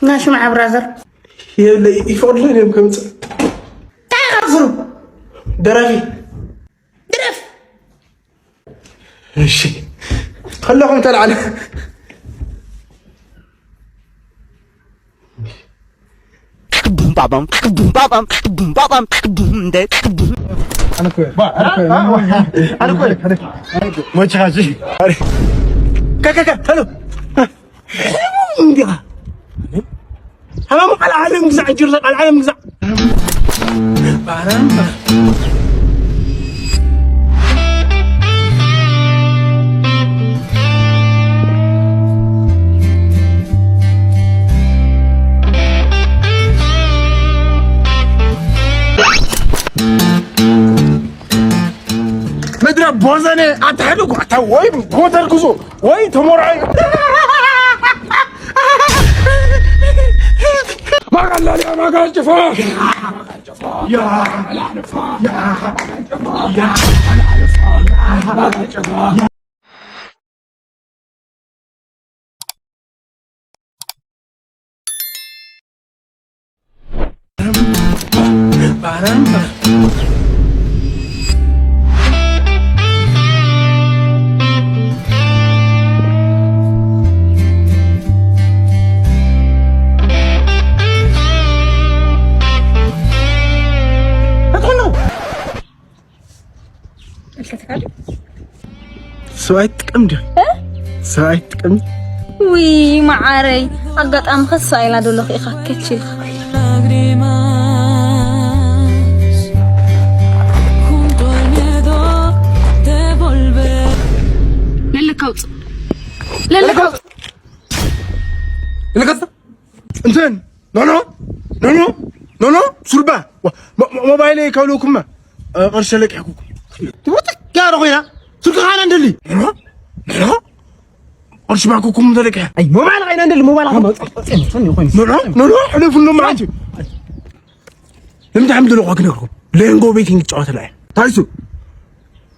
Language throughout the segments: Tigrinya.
ናይ ሽምዓ ብራዘር። የለ፣ ይፈቕድለን እዮም ከምፅእ። እንታይ ኢኻ ትዝሩ? ደራፊ። ድረፍ። እሺ። ከለኹም ተላዕለ። ቡም ባባም፣ ቡም ባባም፣ ቡም ባባም፣ ቡም እንደ፣ ቡም። ኣነ እኮ፣ ኣነ እኮ፣ ኣነ እኮ፣ ኣነ እኮ። ሞችኻ፣ እሺ። ከ፣ ከ፣ ከ፣ ሄሎ። ሕሙም እንዲኻ። ሕማሙ ቃል ዓለም ግዛዕ፣ ጅርዛ ቃል ዓለም ግዛዕ። ምድረ ቦዘነ ኣትሐድጉ ኣታ ወይ ጎተርግዞ ወይ ተሞርዓዩ። ማጋላልያ ማጋጭፋ። ሰብኣይ ትጥቀም ድዩ? እ? ሰብኣይ ትጥቀም? ውይ መዓረይ፣ ኣጋጣሚ ከሳ ኢላ ዶ ለኺኻ ከች ኢልካ። ለለካ ውፅእ። ለለካ ውፅእ። ለለካ ውፅእ። እንትን ኖኖ ኖኖ ኖኖ ሱርባ ዋ- ሞ- ሞ- ሞባይለይ ከብለኩማ እ፣ ቅርሺ ለቂሕኩኩም ትቦጥቅ ያረ ኮይና ስልኪ ካና እንደሊ ኖኖ ኖኖ ቅርሺ ባኩኩም ተለቂሐ ኣይ ሞባይል ካና እንደሊ ሞባይል ካና ኖኖ ኖኖ ሕለፉ ኖ ማለት እዩ ንምንታይ ሓምድ ለኳ ክነግርኩም ሌንጎ ቤቲንግ ጨዋታ ላይ ታይሱ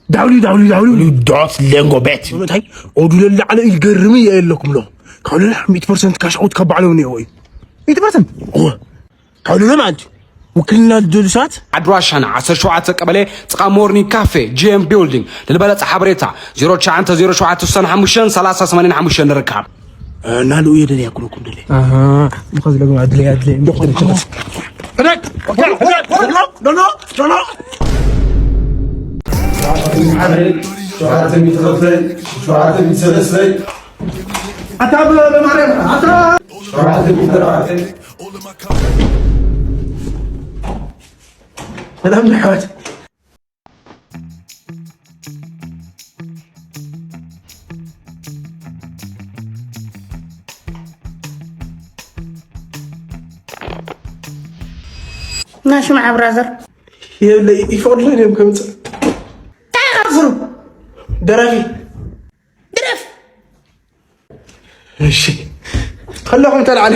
www dot lengo bet እንታይ ኦዱ ለላዕለ ይገርም እየ የለኩም ሎ ካብ ለላ ሚእቲ ፐርሰንት ካሽ ኣውት ካብ ባዕሎም ነይዎ እዩ ሚእቲ ፐርሰንት እወ ካብ ለላ ማለት እዩ ውክልና ዝደሉ ሰባት ኣድራሻና ዓሰርተ ሸውዓተ ቀበሌ ጥቓ ሞርኒንግ ካፌ ጂኤም ቢልዲንግ ንልበለፀ ሓበሬታ ዜሮ ትሽዓተ ዜሮ ሸውዓተ ስሳን ሓሙሽተን ሰላሳ ሰማንያን ሓሙሽተን ንርካብ ናሉ እየ ደልያ ኩለኩም ደልየ ምኸዚ ለግማ ኣድለይ ኣድለይ እንዶ ኣታ ብማርያም ኣታ ሰላም ንሕዋት ናይ ሽምዓ ብራዘር የብለይ ይፈቕድለን እዮም ከምፅእ እንታይ ኢኻ ትዝሩ ደራፊ ድረፍ እሺ ከለኹም ተላዕለ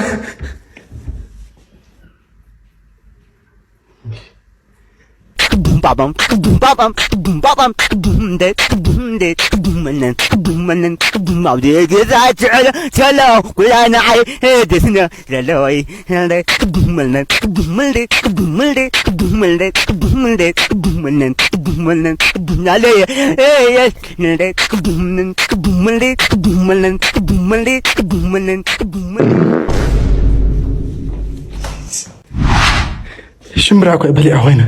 ቡም ባባም ቡም ባባም ቡም ባባም ቡም እንደ ቡም እንደ ቡም መነን ቡም መነን ቡም ኣብ ገዛ ትዕለ ሰሎ ኩላ ንዓይ ደስነ ዘለወይ ቡም መነን ቡም እንደ ቡም እንደ ቡም እንደ ቡም እንደ ቡም መነን ቡም ኣለየ ቡም እንደ ቡም እንደ ቡም መነን ቡም እንደ ቡም መነን ቡም ሽምብራ እኮ በሊዐ ኮይነ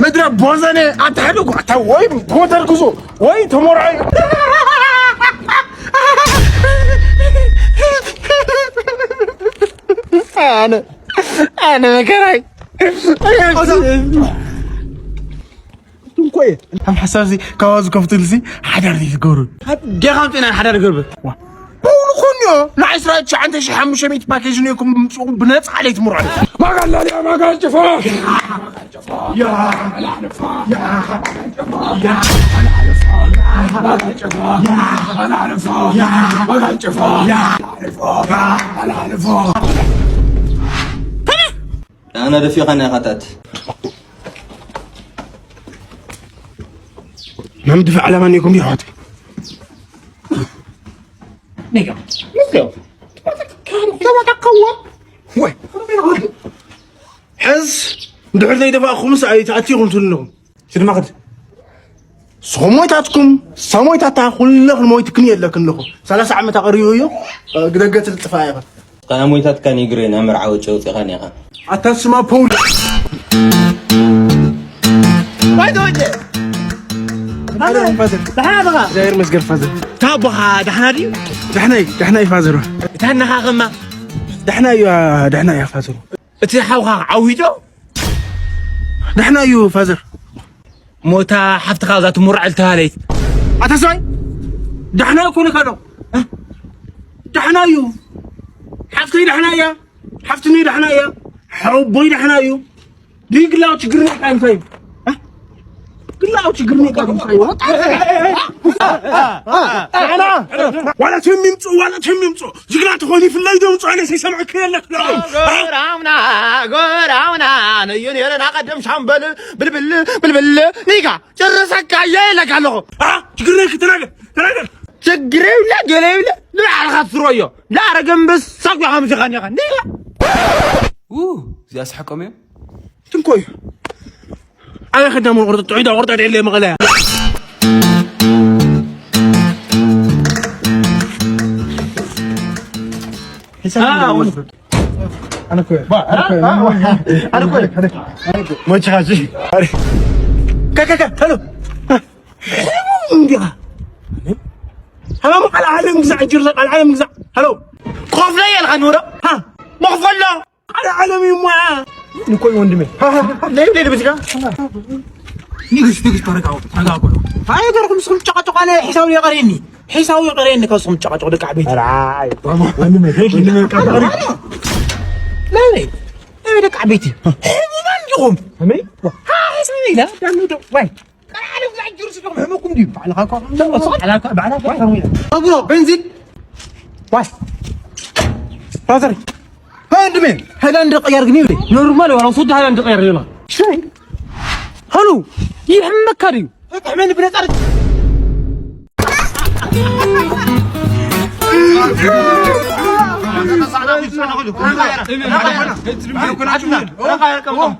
ምድረ ቦዘነ ኣትሐድጉ ኣታ ወይ ጎተርግዞ ወይ ተሞርዓዩ ኣነ ኣነ መከራይ እንኮ እየ ከም ሓሳብ እዚ ካባዚ ከፍትልሲ ሓዳር ዘይትገብሩ ካብ ደኻም ጤና ሓዳር ገርበት በውሉ ኮንዮ ንዓስራ ትሽዓተ ሺሕ ሓሙሽተ ሚእቲ ፓኬጅ ነይኩም ብምፅኹም ብነፃ ለይትምርዖ ማጋላልያ ማጋጭፋ ኣነ ደፊኻና ኢኻ ታት መምድፊ ዓላማ እኒኩም ይሖት። ኒጋ፣ ኒጋ። ተባታካዋ። ወይ። ሕዝ፣ እንድሕር ዘይደፋእኹምስ ኣይተኣትኹም ትብሉ ኣለኹም። ሽድማ ክድ። ንስኹም ሞይታትኩም፣ ንሳ ሞይታታ፣ ኩለ ክንሞይት ክንየለክን ኣለኹ። ሰላሳ ዓመት ኣቐሪቡ እዮ፣ ግደገ ትልጥፋ ኢኻ። ኣነ ሞይታትካ ኒግሬን ኣብ መርዓ ወጪ ኣውጺእኻኒ ኢኻ። ኣታ ስማ ፖል። ባይ ተወጀ። ፋዘር፣ ፋዘር። ደሓና ዲኻ? እግዚኣብሔር ይመስገን ፋዘር። እታ ኣቦኻ ደሓና ድዩ? ደሕና እዩ፣ ደሕና እዩ ፋዘር። እታ እናኻ ኸማ? ደሕና እዩ፣ ደሕና እያ ፋዘር። እቲ ሓውኻ ዓዊዶ? ደሕና እዩ ፋዘር። ሞታ ሓፍትኻ እዛ ትሙርዐል ተባሃለይት። ኣታ ሰብኣይ፣ ደሕና እኮ ነካዶ። ደሕና እዩ። ሓፍተይ ደሕና እያ። ሓፍትኒ ደሕና እያ። ሓወቦይ ደሕና እዩ። ድዩ ግላዊ ችግር ነካ እንታይ? እ? ግላዊ ችግር ነካ እንታይ? ደሕና። ዋላ ቶም ይምፁ፣ ዋላ ቶም ይምፁ። ጅግና ተኾይኑ ይፍለይ ዶ ምፁ፣ ኣነ ሰይሰምዐ ክየለክ። ጎራውና፣ ጎራውና፣ ነዩ ነይረ ናቐደም ሻምበል፣ ብልብል፣ ብልብል፣ ኒጋ፣ ጨረሰካ እየ ኢለካ ኣለኹ። አ? ችግር ነክ ተናገር፣ ተናገር። ችግር የብለ፣ ገለ የብለ፣ ንባዕልኻ ትስሮ እዮ። ዳረገ እምበሳ እኮ ኢኻ ምዚኻ ኒኻ፣ ኒጋ። ው፣ እዚኣ ስሓቆም እዮም። ትንኮ እዩ። ኣበይ ከዳሙ ቁርጥጥ፣ ዒዳ ቁርጥጥ የለ መቐለ። ሒሳብ አ፣ አ፣ አ፣ ኣነ እኮ፣ ኣነ እኮ፣ ኣነ እኮ፣ ኣነ እኮ። ሞችኻ፣ እሺ። ከ፣ ከ፣ ከ፣ ሄሎ። እንዲኻ። ሃሎ፣ ቃል ዓለም ግዛዕ፣ ጅርዛ ቃል ዓለም ግዛዕ። ሃሎ። ኮፍለ የልካ ኑሮ? ሃ፣ መኽፈሎ። ቃል ዓለም እዩ እሞ። ንኮይ ወንድሜ። ሃ፣ ሃ፣ ሃ። ለይ፣ ለይ፣ በዚጋ። ንግስ፣ ንግስ፣ ተረጋጉ፣ ተረጋጉ። ኣይ፣ ገርኩም ስኹም ጨቃጨቃ፣ ኣነ ሒሳብ የቐርየኒ። ሒሳብ የቐርየኒ፣ ካብ ስኹም ጨቃጨቃ ደቂ ዓበይቲ። ኧረ፣ ኣይ፣ ወንድሜ፣ ወንድሜ፣ ቃል ዓለም። ለይ፣ ለይ፣ ደቂ ዓበይቲ። ሕሙማን ዲኹም? ከመይ? ሃ፣ ሒሳብ ኢላ፣ ዳኑ ዶ፣ ዋይ። ቃል ዓለም ግዛዕ ጅርስ ዶ ሕመኩም ድዩ? ባዕልኻ እኮ፣ ባዕልኻ እኮ፣ ባዕልኻ እኮ። ብሮ፣ ቤንዚን። ዋይ። ፋዘር። ወንድሜ፣ ሃይላንድ ቀየር ግን ይብለኝ። ኖርማል ዋላ ሶዳ ሃይላንድ ቀየር ይብላ። ሽይ። ሃሎ፣ ይሕመካ ድዩ? ፍትሕመኒ ብነጻ ርክ-፣ ብሮ፣ ከመ-፣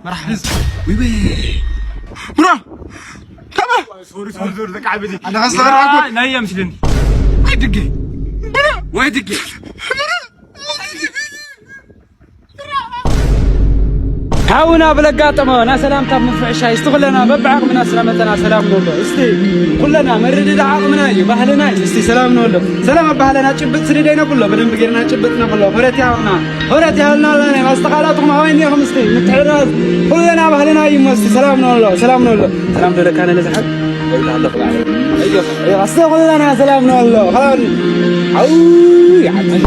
ኣነ ከስተውዕል ኣኮ። ናይ የምስልን። ወይ ድጌ። ወይ ድጌ። ሓውና ብለጋጠመ ናይ ሰላምታ ምፍዕሻይ፣ እስቲ ኩለና በብዓቕምና ስለ መጠና ሰላም ንብሎ። እስቲ ኩለና መርድዳ ዓቕምና እዩ፣ ባህልና እዩ። እስቲ ሰላም ንብሎ። ሰላም ኣባህለና ጭብጥ ስድደይ ነብሎ፣ በደንብ ጌርና ጭብጥ ነብሎ። ክብረት ይሃብና፣ ክብረት ይሃብና። ኣለና ማስተኻላትኩም ኣበይ እኒኹም? እስቲ ምትሕርራዝ ኩለና ባህልና እዩ። እስቲ ሰላም ንብሎ፣ ሰላም ንብሎ። ሰላም ደለካ ነለ ዝሓብ ወይላ ኣለኹ ባዕለ። ኣዮ፣ ኣዮ፣ እስቲ ኩለና ሰላም ንብሎ። ኸላን። ኣው፣ ይዓመል።